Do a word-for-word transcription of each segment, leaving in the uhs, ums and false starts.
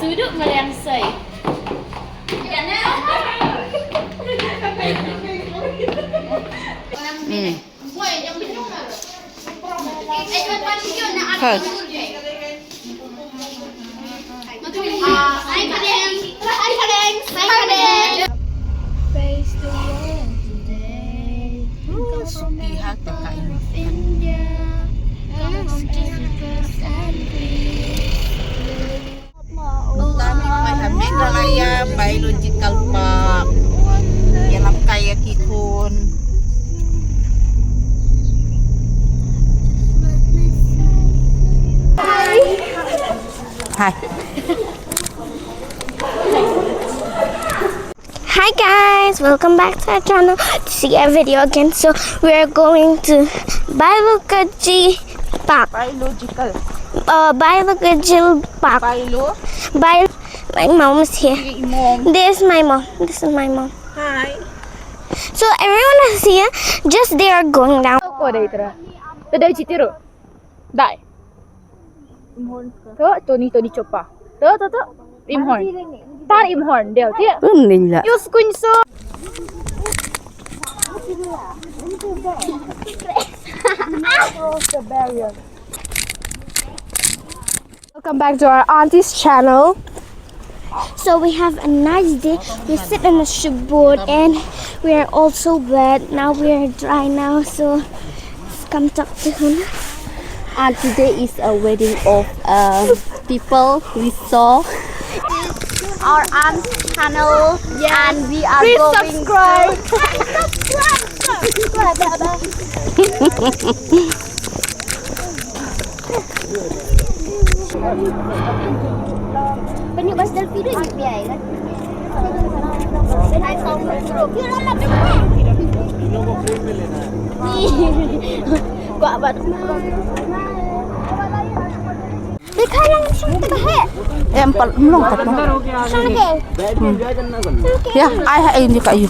Duduk meriang sei. Hmm. Hal. Suki ha te ka ini. Mynta ngin wan ha Meghalaya Biological Park. Ïalam kai ïa ki khun. Hi. Hi guys, welcome back to our channel to see our video again. So we are going to Biology Park. Biological. Uh, Biological Park. Bio. Bio. My mom is here. Hi, Mom. This is my mom. This is my mom. Hi. So everyone is here. Just they are going down. Ko dai tara. Tadai chitiru. Dai. To, Tony, Tony Chopa. To, to, to. Im Horn. Tar Im Horn, dei, dei. Pun ning la. Yus kun so. Welcome back to our auntie's channel. So we have a nice day. We sit in the shipboard and we are also wet. Now we are dry now, so let's come talk to him. And today is a wedding of, um, people we saw. Our aunt's channel, and we are please going subscribe. To Em pal mlong ka tu. Ya, ai ha ini ka yu.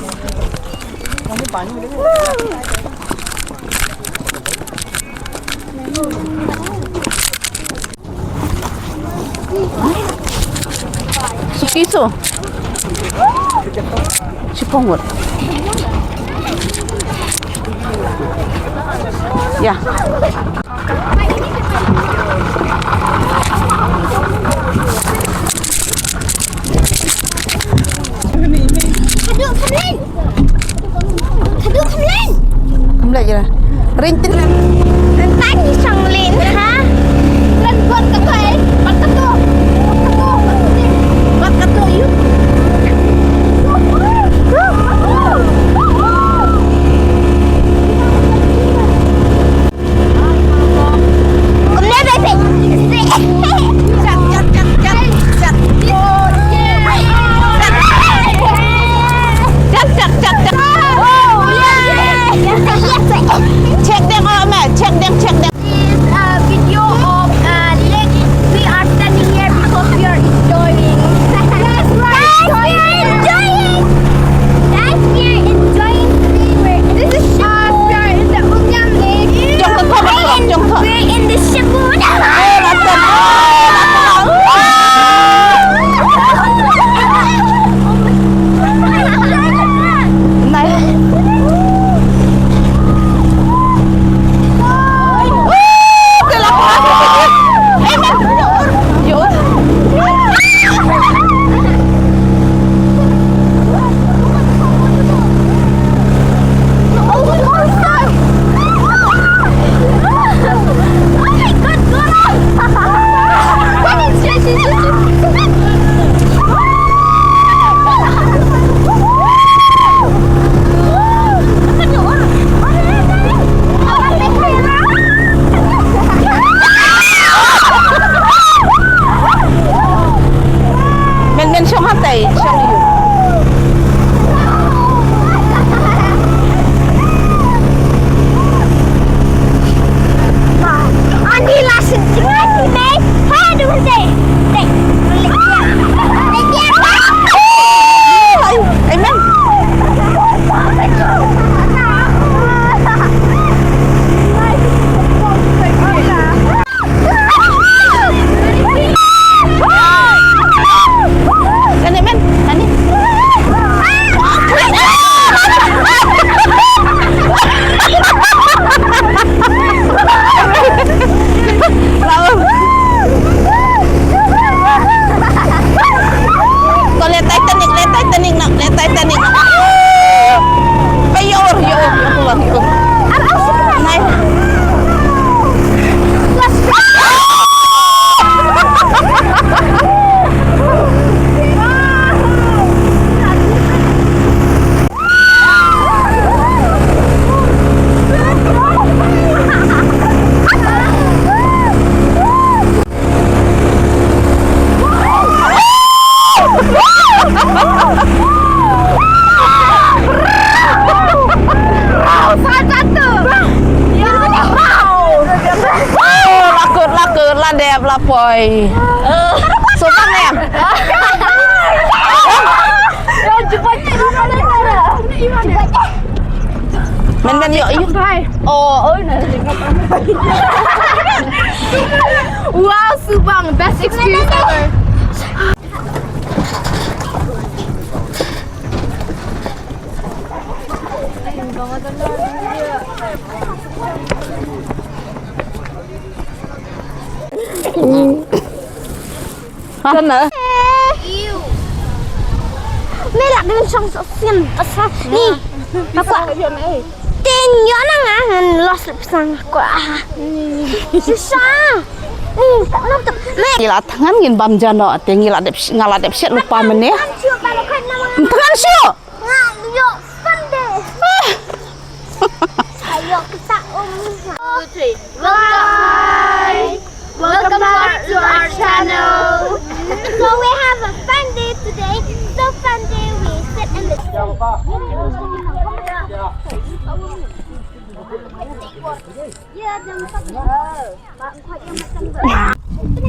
Suki so. Sipong wot. Ya. Aduh, kemleng. Haduh kham leng. Kham leng je lah. Ring tin. Rentang ni sang lin ha. Ren buat ka kai. Pat ka tu. Pat ka tu. Pat ka tu yu. Subang em. Men men yo yo. Oh, oh, no. Wow, Subang, best experience ever. Sana. Me la ding song so sin pasal ni. Apa? Tin yo na nga ngan los lip sang ko ah. Sisa. Ni tak nop tak. Me. Ngi la thngan ngin bam jano te ngi la dep nga la dep shet lupa mene. Thngan shu. Nga yo Sunday. Ayo kita um. Two, three. Welcome. Welcome back to our channel. So we have a fun day today. So fun day we sit in the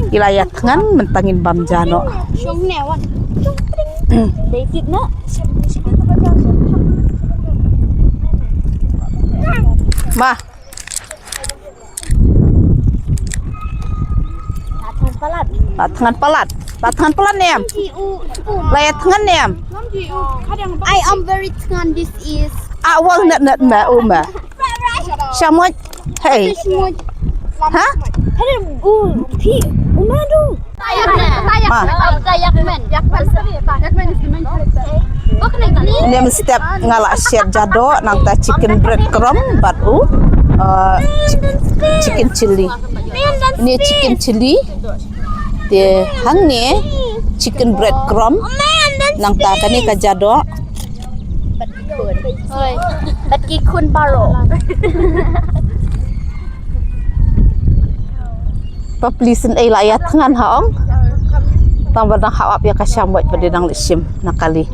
Ngi la ïa thngan mynta ngin bam jano. Ma. La thngan palat. La thngan palat ne em? La ïa thngan ne em? I am very thngan, this is. Ah, wang nat nat ma, u ma. Shamoit. Hey. Ha? Hey, u, phi, u ma du. Ma. Ine mynstep nga la shet jado nangta chicken bread crumb bad u, uh, chicken chili. Ine chicken chili. Te hangne chicken bread crumb nangta kane ka jado. Oi. Bad ki khun baroh. Ba pli sien ei la ïa thngan ha ong. Tang ba dang hap ap ïa ka shamoit ba dei dang leit shim na kali.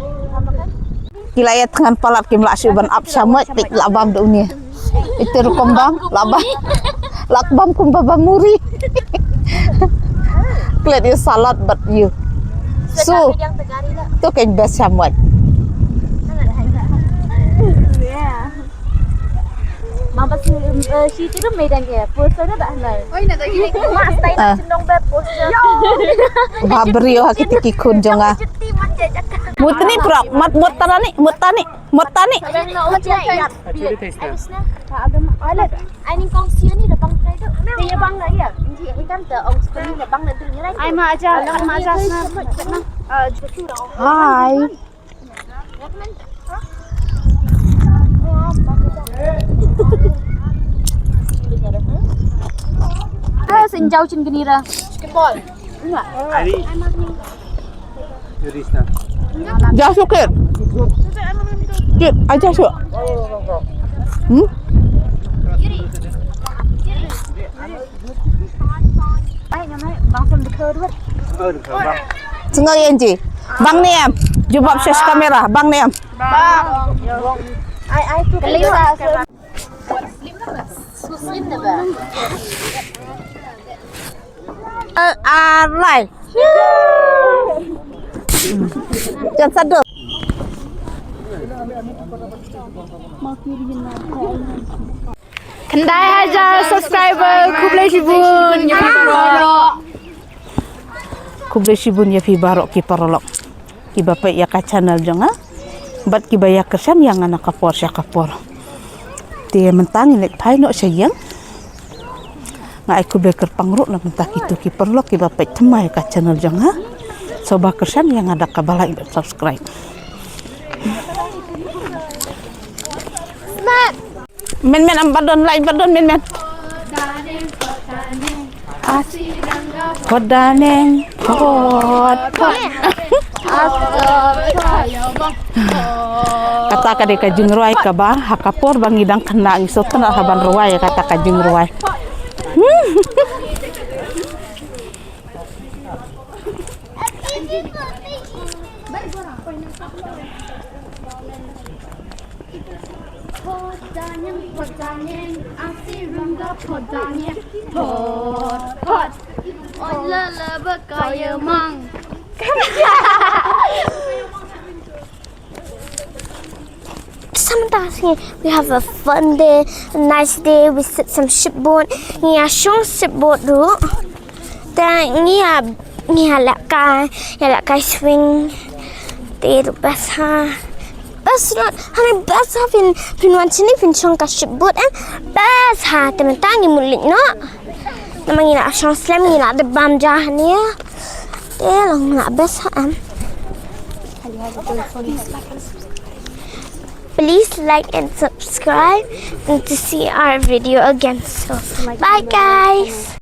Ki la ïa thngan palat kim lah shuh ban ap shamoit te la bam da une. Ite rukom bam la bam. La bam kumba bam muri. Klet ïa salad bad ïa. So to kein best shamoit. Mama si, eh, si tu mei dan ke. Poster dah dah. Oi, na tadi. Mas tai na cendong ber poster. Ba brio ha kiti ki khun jong nga. Mutni prok, mat mut tanani, mut tani, mut tani. Actually taste. Ai ning kong sia ni da bang kai tu. Dia bang na ya. Ji ikan tu ong sekali na bang na tu ni lai. Ai ma aja, ma aja na. Hai. Ah, senjau cin genira. Ari. Jauh sukit. Kit aja su. Hmm? Sengok yang ji. Bang ni em. Jubab ses kamera. Bang ni em. Bang. Ai ai tu. Arai. Jan sadu. Khyndai hajar subscriber, khublei shibun. Khublei shibun ïa phi baroh ki paralok kiba peit ïa ka channel jong nga bad kiba ïa kyrshan ïa nga na ka por sha ka por. Te mynta ngin leit phai noh sha ïing. Nga ai khublei kyrpang ruh na mynta kito ki paralok kiba peit thymmai ïa ka channel jong nga. Sngewbha kyrshan ïa nga da kaba like bad subscribe. Men men, am badon, lai badon men men. Podaneng pot pot. Kata ka dei ka jingrwai kaba ha ka por ba ngi dang khynnah ngi sngewtynnat ha ban rwai kata ka jingrwai. Podaneng, podaneng, asi rangga podaneng, pot pot. Lala ba ka ya mang. Sometimes we have a fun day, a nice day. We sit some shipboard. Ngi ïa shong shipboard ruh. Te ngi ïa, ngi ïa lehkai, ïa lehkai swing. Te ruh best ha. Best ruh, hangne best ha phin, phin wan shane phin shong ka shipboard em. Best ha, te mynta ngi mut leit noh. Namar ngi la shong slem, ngi la dep bam ja hangne. Te long la best ha em. Please like and subscribe and to see our video again. So, bye guys.